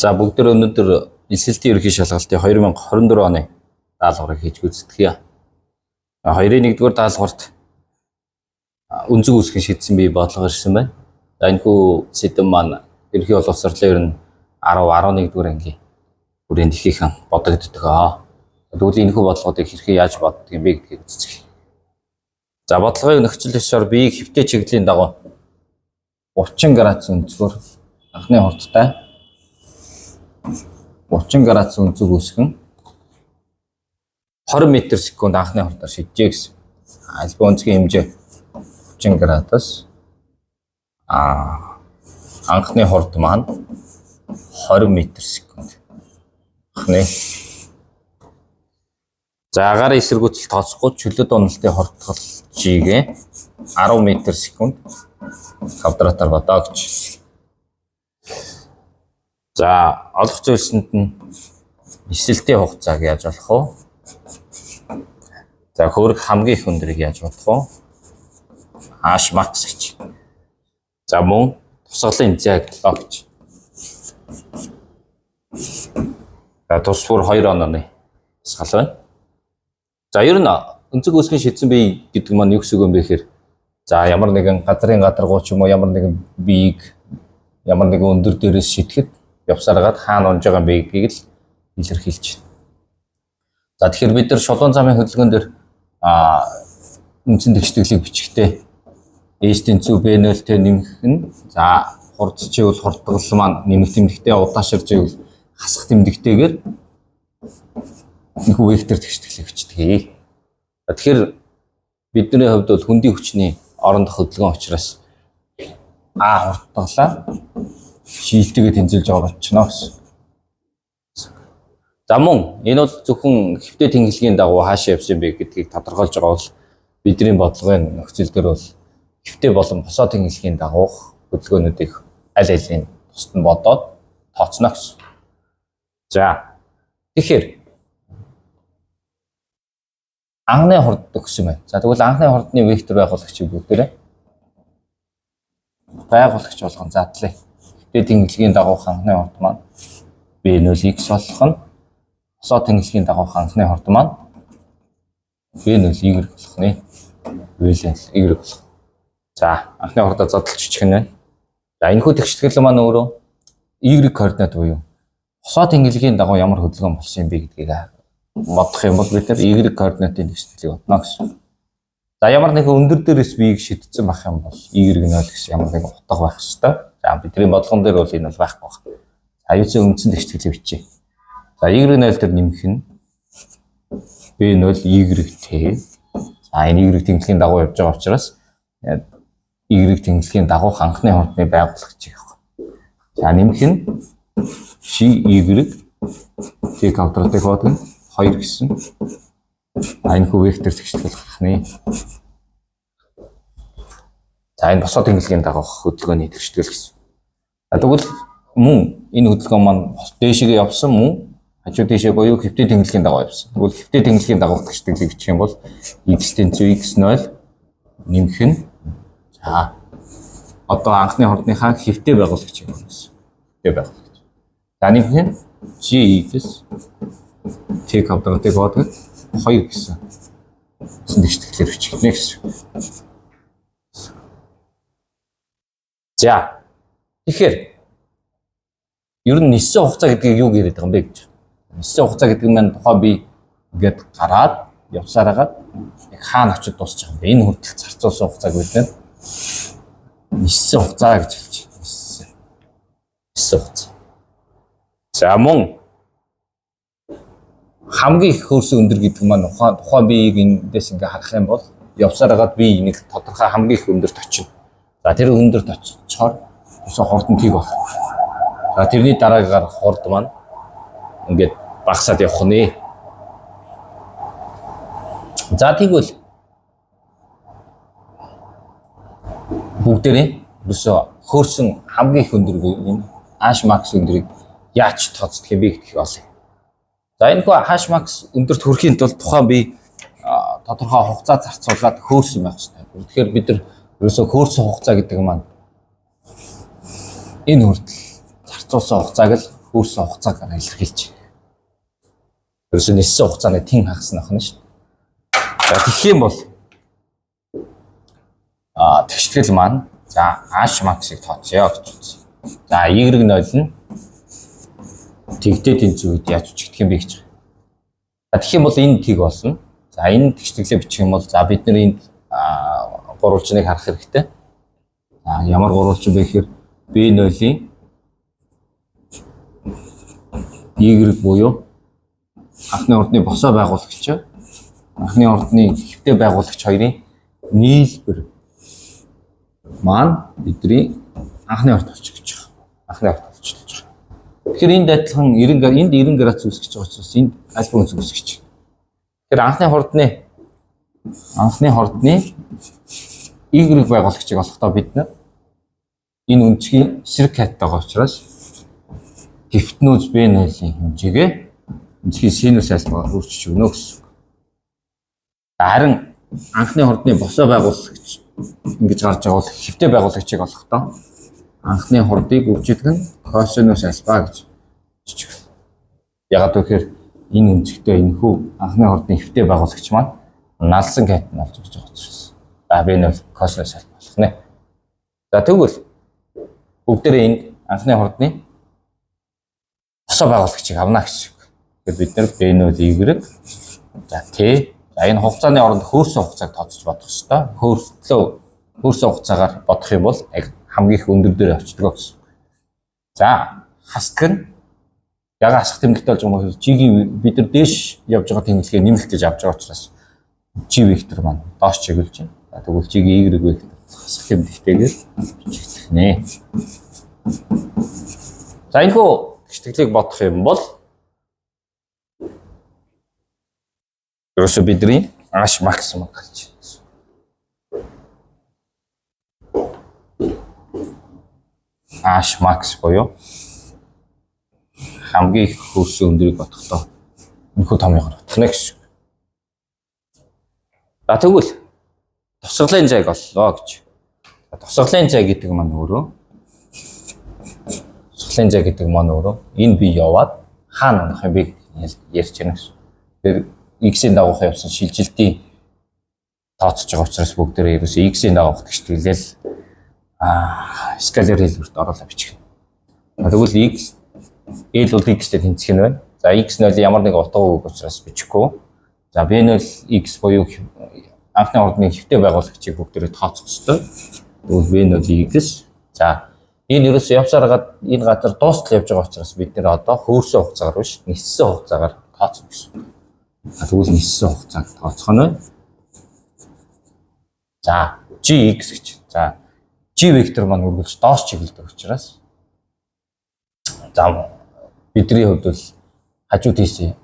За бүгд өнөөдөр элсэлтийн ерөнхий шалгалтын 2024 оны даалгаврыг хийж гүйцэтгэе. 2-1-р даалгаварт өнцөг үүсгэн шийдсэн бие бодлого ирсэн байна. За энэхүү сэдэв маань ерөнхий боловсролын ер нь 10 11-р ангийн хүрээнд ихийнхэн бодогддог. Тэгвэл энэхүү бодлогоодыг хэрхэн яаж боддог юм бэ гэдгийг үзцгээе. За бодлогын нөхцөл ёсоор биеийг хэвтэй чиглэлийн дагуу 30 градус өнцгөр анхны хурдтай 30 градус өнцөг үүсгэн 20 м/секунд анхны хурдаар шиджээ гэсэн. Альба өнцгийн хэмжээ 30 градус. Анхны хурд маань 20 м/секунд. Анхны. За агаарын эсэргүүцэл тооцохгүй чөлөөт уналтын хурдгал G-гээ 10 м/секунд квадратаар бодоо гэж. За олох зүйлсэнд нь нисэлтийн хугацааг яаж олох вэ? За хөөрөх хамгийн их өндрийг яаж бодох вэ? H max гэж. За мөн тусгалын зайг лоо гэж. За тус бүр 2 онооны тусгал байна. За ер нь өнцөг үүсгэн шийдсэн бие гэдэг маань юу гэсэн үг юм бэ гэхээр за ямар нэгэн газрын гадаргуу ч юм уу ямар нэгэн биеийг ямар нэгэн өндөр дээрээс шидэхэд явсараад хаана унж байгаа юм бэ гэдгийг л илэрхийлж байна. За тэгэхээр бид нар шулуун замын хөдөлгөөн дээр үндсэн тэгштгэлийг бичгтээ S тэнцүү B0-тэй нэмэх нь за хурдч ивэл хурдгал маань нэмэх тэмдэгтэй удаашрж ивэл хасах тэмдэгтэйгээр энэхүү вектор тэгштгэлийг бичдэг. Тэгэхээр бидний хувьд бол хөндийн хүчний орондох хөдөлгөөн учраас А хурдгалаа шилтэйгээ тэнцүүлж байгаа болчихно гэсэн. За мөн энэ бол зөвхөн хэвтэй тэнхлэгийн дагуу хаашаа явсан бэ гэдгийг тодорхойлж байгаа бол бидний бодлогын нөхцөл дээр бол хэвтэй болон босоо тэнхлэгийн дагуух хөдөлгөөнүүдийг аль алийн тусад нь бодоод тооцно гэсэн. За тэгэхээр анхны хурд өгсөн байна. За тэгвэл анхны хурдны вектор байгуулагчийг бүгдээрээ байгуулагч болгон задлаа. Хэвтэй тэнхлэгийн дагуух анхны хурд маань B0x болох нь босоо тэнхлэгийн дагуух анхны хурд маань B0y болох нэ. Y болох. За анхны хурдаа задлж бичих нь байна. За энэхүү тэгштгэл маань өөрөө y координат буюу босоо тэнхлэгийн дагуу ямар хөдөлгөөн болсон юм бэ гэдгийг бодох юм бол бид нар y координатын тэгшитгэлийг бодно гэсэн. За ямар нэгэн өндөр дээрээс биеийг шидсэн байх юм бол y0 гэсэн ямар нэгэн утга байх ёстой. За бидний бодлогон дээр бол энэ бол байхгүй байна. За юуцээ үндсэн тэгшитгэлийг бичье. За y0 дээр нэмэх нь b0 y t. За энэ y тэнхлэгийн дагуу явж байгаа учраас y тэнхлэгийн дагуух анхны хурдны байгуулагчийг авах. За нэмэх нь g y t квадратыг бодно 2 гэсэн. Энэ хүү вектор тэгштгэл гарах нэ. За энэ босоо тэнхлэгийн дагуух хөдөлгөөний тэгштгэл гэсэн. Тэгвэл мөн энэ хөдөлгөөн маань дээшгээ явсан мөн хажуу дээшээ буюу хэвтэй тэнхлэгийн дагуу явсан. Тэгвэл хэвтэй тэнхлэгийн дагуух тэгштгэлийг бичих юм бол x тэнцүү x0 нэмэх нь за одоо анхны хурдныхаа хэвтэй байгуулагч юм гэсэн. Хэвтэй байгуулагч. За нэмэх нь gx t квадратыг бодгод 2 гэсэн. Үндсэн тэгштгэлээр бичигдэнэ гэсэн. За тэгэхээр ер нь ниссэн хугацаа гэдгийг юу яриад байгаа юм бэ гэж. Ниссэн хугацаа гэдэг нь маань тухайн бие ингээд гараад явсаар хагаад яг хаана очиж дуусчих юм бэ? Энэ хүртэл зарцуулсан хугацааг бид нэ ниссэн хугацаа гэж хэлж байна. Ниссэн хугацаа. За мөн хамгийн их хөрсөн өндөр гэдэг маань тухайн биеийг эндээс ингээ харах юм бол явсаар хагаад бие нэг тодорхой хамгийн их өндөрт очино. За тэр өндөрт очихоор өсө хурд нь тийг болох. За тэрний дараагаар хурд маань ингээд багасаад явах нэ. За тэгвэл бүгдээрээ ерөөсөө хөөрсөн хамгийн их өндөр энэ H max өндөрийг яаж тооцдог юм бэ гэдгийг олъё. За энэ хөө H max өндөрт хүрэхийн тулд тухайн бие тодорхой хугацаа зарцуулаад хөөрсөн байх хэрэгтэй. Тэгэхээр бид нар ерөөсөө хөөрсөн хугацаа гэдэг маань энэ хүртэл зарцуулсан хугацааг л Хөрсөн хугацааг илэрхийлж байна. Ерөөсөө ниссэн хугацааны тэн хагас нь ахна шүү дээ. За тэгэх юм бол тэгштгэл маань за H max-ыг тооцъё гэж үзье. За Y0 нь тэгдээ тэнцүү үед яаж бичигдэх юм бэ гэж. За тэгэх юм бол энэ тэг болно. За энэ тэгштгэлээ бичих юм бол за бид нар энд гурвалжныг харах хэрэгтэй. За ямар гурвалжин бэ гэхээр B0-ийн Y буюу анхны ордны босоо байгуулагч, анхны ордны хэвтэй байгуулагч хоёрын нийлбэр маань бидний анхны орд болчих гэж байгаа. Анхны орд болчих гэж байгаа. Тэгэхээр энд адилхан 90 энд 90 градус үүсгэж байгаа учраас энд альфа өнцөг үүсгэж байна. Тэгэхээр анхны хордны Y байгуулагчийг олохдоо бид нар энэ өнцгийн эсрэг каттайгаа учраас гипотенуз B0-ийн хэмжээгээ өнцгийн синус альфагаар өөрчилж өгнө гэсэн. Харин анхны хордны босоо байгуулагч ингэж гарч байгаа бол хэвтэй байгуулагчийг олохдоо анхны хурдыг үржигдэх нь косинус альфа гэж бичих. Ягаад гэвэл энэ өнцөгтэй энэхүү анхны хурдны хэвтэй байгуулагч маань налсан кат нь олж өгч байгаа учраас. За би нь косинус альфа болох нэ. За тэгвэл бүгдээрээ энд анхны хурдны босоо байгуулагчийг авна гэсэн үг. Тэгэхээр бид нар B0 Y за T за энэ хугацааны оронд хөөрсөн хугацааг тооцож бодох ёстой. Хөөрсөн хугацаагаар бодох юм бол хамгийн их өндөр дээр очдог гэсэн. За хасдаг нь яг хасах тэмдэгтэй болж байгаа юм G-ийн бид нар дээш явж байгаа тэмдэглэгээ нэмэх гэж авч байгаа учраас G вектор маань доош чиглэж байна. За тэгвэл G-ийн Y вектор хасах тэмдэгтэйгээр бичигдэх нэ. За энэхүү тэгшитгэлийг бодох юм бол ерөөсөө бидний H максимум гарч байна. H max буюу хамгийн их хөрсөн өндрийг бодохдоо энэхүү томьёогоор бодох нэ гэсэн. За тэгвэл тусгалын зайг оллоо гэж. Тусгалын зай гэдэг маань өөрөө тусгалын зай гэдэг маань өөрөө энэ би яваад хаана унах юм бэ гэж ярьж байна гэсэн. Тэгэхээр x-ийн дагуух явсан шилжилтийн тооцож байгаа учраас бүгдээрээ ерөөсөө x-ийн дагуух тэгшитгэлэл скаляр хэлбэрт оруулаад бичих. Тэгвэл x L бол x-тэй тэнцэх нь байна. За x0 ямар нэг утга үг учраас бичихгүй. За b0 x буюу анхны ордны хэвтэй байгуулагчийг бүгдээрээ тооцох ёстой. Тэгвэл b0 x за энэ ерөөсөө явсаар хагаад энэ газар дуустал явж байгаа учраас бид нэр одоо хөөрсөн хугацаагаар биш ниссэн хугацаагаар тооцно гэсэн. Тэгвэл ниссэн хугацааг тооцох нь байна. За gx гэж. За G вектор маань үргэлж доош чиглэдэг учраас за бидний хувьд бол хажуу тийшээ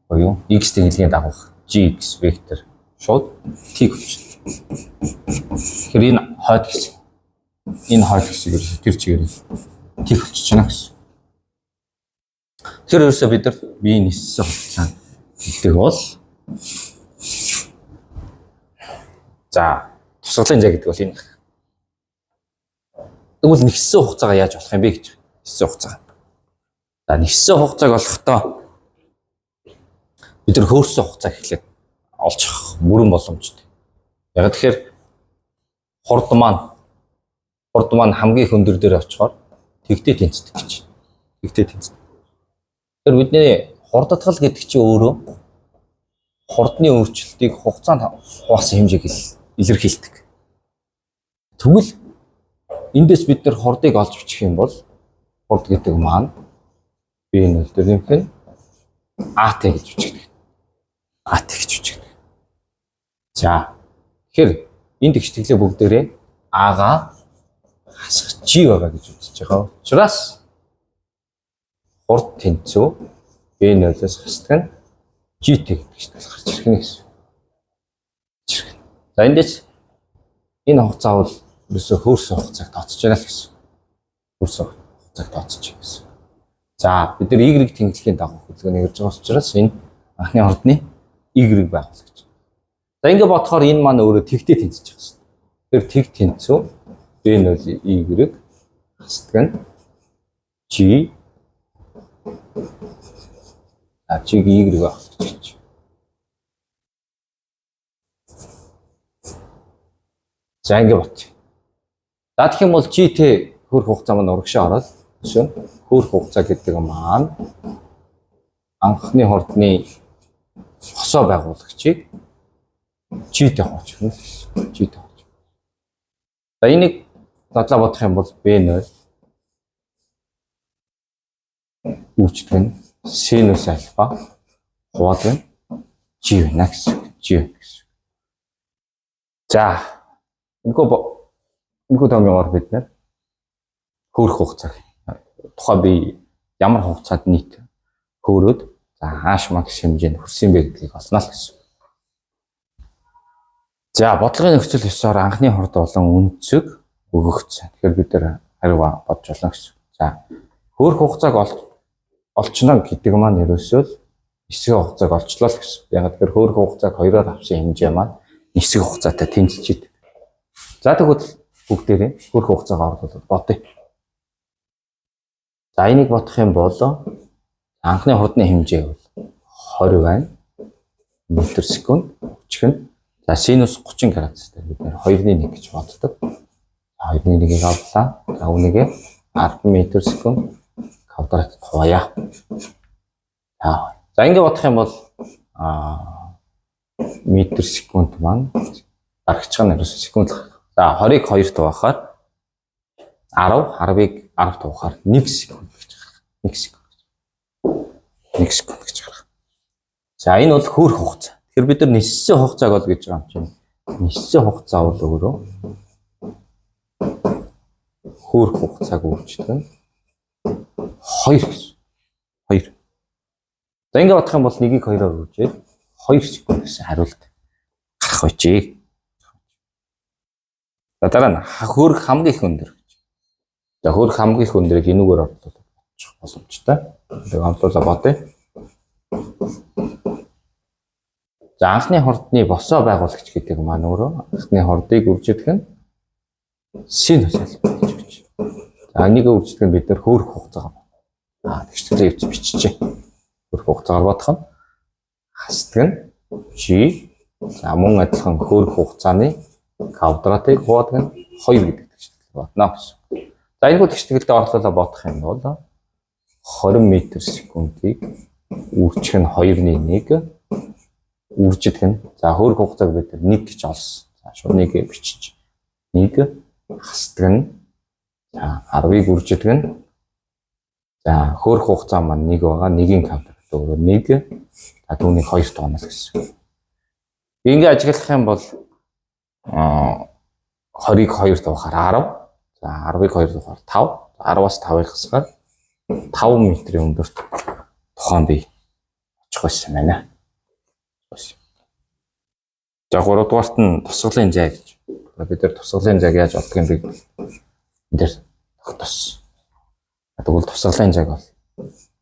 буюу x тэнхлэгийн дагуух gx вектор шууд t болчихно. Тэгэхээр энэ хойд хэсэг ерөөсөө тэр чигээр t болчихно байна гэсэн. Тэгэхээр ерөөсөө бид нар бие ниссэн хугацаанд гэдэг бол за тусгалын зай гэдэг бол энэ. Тэгвэл нэгссэн хугацаагаа яаж болох юм бэ гэж. Нэгссэн хугацаа. За нэгссэн хугацааг олохдоо бид нар хөөрсөн хугацааг эхлээд олчих бүрэн боломжтой. Яг тэгэхээр хурд маань хамгийн их өндөр дээр очихоор тэгтээ тэнцдэг гэж. Тэгтээ тэнцдэг. Тэгэхээр бидний хурдатгал гэдэг чинь өөрөө хурдны өөрчлөлтийг хугацаанд хуваасан хэмжээг илэрхийлдэг. Тэгвэл эндээс бид нар хурдыг олж бичих юм бол хурд гэдэг маань B0 дээр нэмэх нь AT гэж бичигдэх. AT гэж бичигдэх. За тэгэхээр энэ тэгшитгэлээ бүгдээрээ А-га хасах G байгаа гэж үзэж байгаа учраас хурд тэнцүү B0-ээс хасдаг нь GT гэдэг тэгшитгэл гарч ирэх нэ гэсэн. За эндээс энэ хугацаа бол ерөөсөө хөөрсөн хугацааг тооцож байна л гэсэн. Хөөрсөн хугацааг тооцож байна гэсэн. За бид нар Y тэнхлэгийн дагуу хөдөлгөөний ярьж байгаа учраас энэ анхны хурдны Y байгуулагч. За ингэ бодохоор энэ маань өөрөө тэгтээ тэнцэж байгаа гэсэн. Тэр тэг тэнцүү B0 Y хасдаг нь G За G-г Y байх гэж. За ингэ бот. За тэгэх юм бол G-тэй хөөрөх хугацаа маань урагшаа ороод өсөө хөөрөх хугацаа гэдэг маань анхны хурдны хосоо байгуулагчийг G-тэй хувааж өгнө гэсэн. G-тэй хувааж. За энийг задлаа бодох юм бол B0 үүчдэг нь синус альфа хуваадаг нь G байна гэсэн. G гэсэн. За энэхүү томьёогоор бид нэр хөөрөх хугацааг тухай би ямар хугацаанд нийт хөөрөөд за хааш макс хэмжээнд хүрсэн бэ гэдгийг олно л гэсэн. За бодлогын нөхцөл ёсоор анхны хурд болон үнцэг өгөгдсөн. Тэгэхээр бид нэр хариу бодж болно гэсэн. За хөөрөх хугацааг олчно гэдэг маань ерөөсөө л нисэх хугацааг олчлоо л гэсэн. Яг тэгэхээр хөөрөх хугацааг хоёроор авсан хэмжээ маань нисэх хугацаатай тэнцэж идэг. За тэгвэл бүгдээрээ хөөрөх хугацаагаа оруулаад бодъё. За энийг бодох юм бол анхны хурдны хэмжээ бол 20 байна. Метр секунд өчг нь. За синус 30 градус дээр бид нэр 2-ны 1 гэж боддог. 2-ны 1-ийг авлаа. За үүнийгээ 10 метр секунд квадрат хуваая. За ингэ бодох юм бол метр секунд маань дарагчх нь ерөөсөө секунд л. За 20-ыг 2 туваахаар 10, 10-ыг 10 туваахаар 1 секунд гэж гарах. 1 секунд. 1 секунд гэж гарах. За энэ бол хөөрөх хугацаа. Тэгэхээр бид нар ниссэн хугацааг ол гэж байгаа юм чинь. Ниссэн хугацаа бол өөрөө хөөрөх хугацааг өөрчилдөг нь 2 гэсэн. 2. За ингэ бодох юм бол 1-ийг 2-оор үржээд 2 секунд гэсэн хариулт гарах байжээ. За дараа нь хөөрөх хамгийн их өндөр гэж. За хөөрөх хамгийн их өндрийг энүүгээр орлуулаад бодчих боломжтой. Тэгээ хамтлуулаа бодъё. За анхны хурдны босоо байгуулагч гэдэг маань өөрөө анхны хурдыг үржигдэх нь синус альфа гэж гэж. За энийг үржигдэх нь бид нар хөөрөх хугацаагаар. Тэгшгэлээ явж биччихье. Хөөрөх хугацаагаар бодох нь хасдаг нь G за мөн адилхан хөөрөх хугацааны квадратыг хуваадаг нь 2 гэдэг тэгштгэл бодно гэсэн. За энэ тэгшгэлдээ орлуулаа бодох юм бол 20 метр секундыг үржих нь 2-ны 1 үржигдэх нь за хөөрөх хугацааг бид нар 1 гэж олсон. За шууд 1 бичиж 1 хасдаг нь за 10-ыг үржигдэх нь за хөөрөх хугацаа маань 1 байгаа. 1-ийн квадрат өөрөө 1 за түүнийг 2 тоонол гэсэн. Ингээ ажиглах юм бол 20-ыг 2 тавахаар 10. За 10-ыг 2 тавахаар 5. 10-аас 5-ыг хасгаар 5 метрийн өндөрт тухайн бие очих байсан байна. За 3 дугаарт нь тусгалын зай гэж. Бид нар тусгалын зайг яаж олдог юм бэ? Энд дээр тогтоос. Тэгвэл тусгалын зайг бол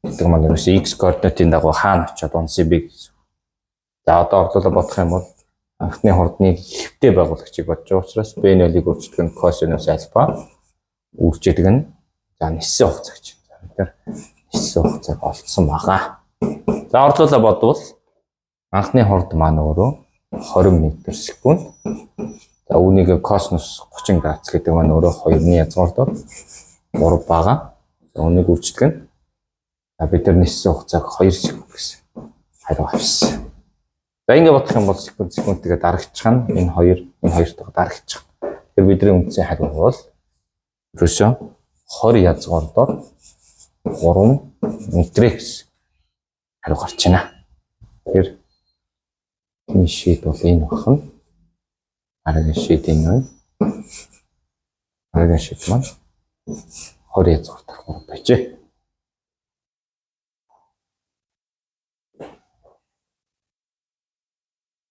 гэдэг маань ерөөсөө x координатын дагуу хаана очиод унсан бэ гэсэн. За одоо орлуулаа бодох юм бол анхны хурдны хэвтэй байгуулагчийг бодож байгаа учраас B0-ыг өөрчилдөг нь косинус альфа үржидэг нь за ниссэн хугацаа гэж. За бид нар ниссэн хугацааг олдсон байгаа. За орлуулаа бодвол анхны хурд маань өөрөө 20 метр секунд. За үүнийг косинус 30 градус гэдэг маань өөрөө 2-ны язгуур дор 3 байгаа. За үүнийг үржидэг нь за бид нар ниссэн хугацааг 2 секунд гэсэн хариу авсан. За ингэ бодох юм бол секунд секундтэйгээ дарагчих нь энэ хоёр энэ хоёртойгоо дарагчих. Тэгэхээр бидний үндсэн хариу бол ерөөсөө 20 язгуур дор 3 метр гэсэн хариу гарч байна. Тэгэхээр энэ шийд бол энэ бахан. Дараагийн шийд энэ байна. Дараагийн шийд маань 20 язгуур дор 3 байжээ.